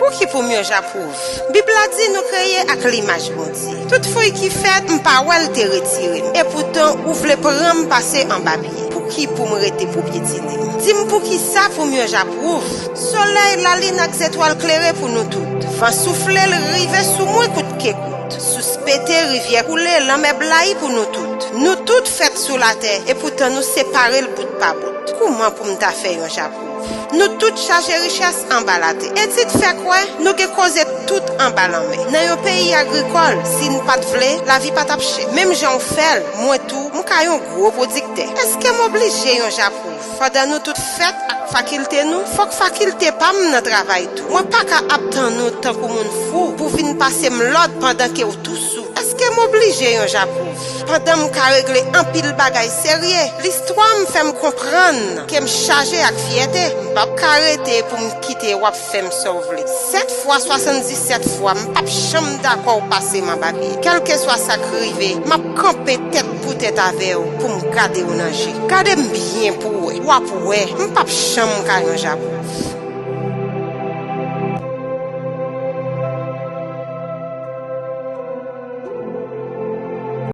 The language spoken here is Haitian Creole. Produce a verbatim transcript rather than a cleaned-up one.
Pouki pou m yon japwouv? Bib la di nou kreye ak limaj Bondye. Tout fwi ki fèt, m pa wè l te retire m. Epoutan, ou vle pran m pase anba pye. Pouki pou m rete pou pyetine m? Di m poukisa pou m yon japwouv? Solèy, lalin ak zetwal klere pou nou tout. Van soufle, l rive sou mwen kout ke kout. Sous pete, rivyè koule, lanmè blayi pou nou tout. Nou tout fèt sou latè, epoutan nou separe l bout pa bout. Kouman pou m ta fè yon japwouv? Nou tout chache richès anba latè. Etid fè kwè nou gen koze tout anba lanmè. Nan yon peyi agrikòl, si n pa t vle, lavi pa t ap chè. Menm jan w fè l, mwen tou, m ka yon gwo pwodiktè. Èske m oblije yon japwouv? Pandan nou tout fèt ak fakilte nou, fòk fakilte pa m nan travay tou. Mwen pa ka ap tann ou tankou moun fou pou vin pase m lòd pandan ke w tou sou. Èske m oblije yon japwouv? Pandan m ka regle anpil bagay serye, listwa m fè m konprann ke m chaje ak fyète. M p ap ka rete pou m kite w ap fè m sa w vle. Sèt fwa swasanndisèt fwa, m p ap janm dakò w pase m anba pye. Kèlkeswa sa k rive, m ap kanpe tèt pou tèt avè w pou m gade w nan je. Gade m byen pou w wè. W ap wè, m p ap janm ka yon japwouv.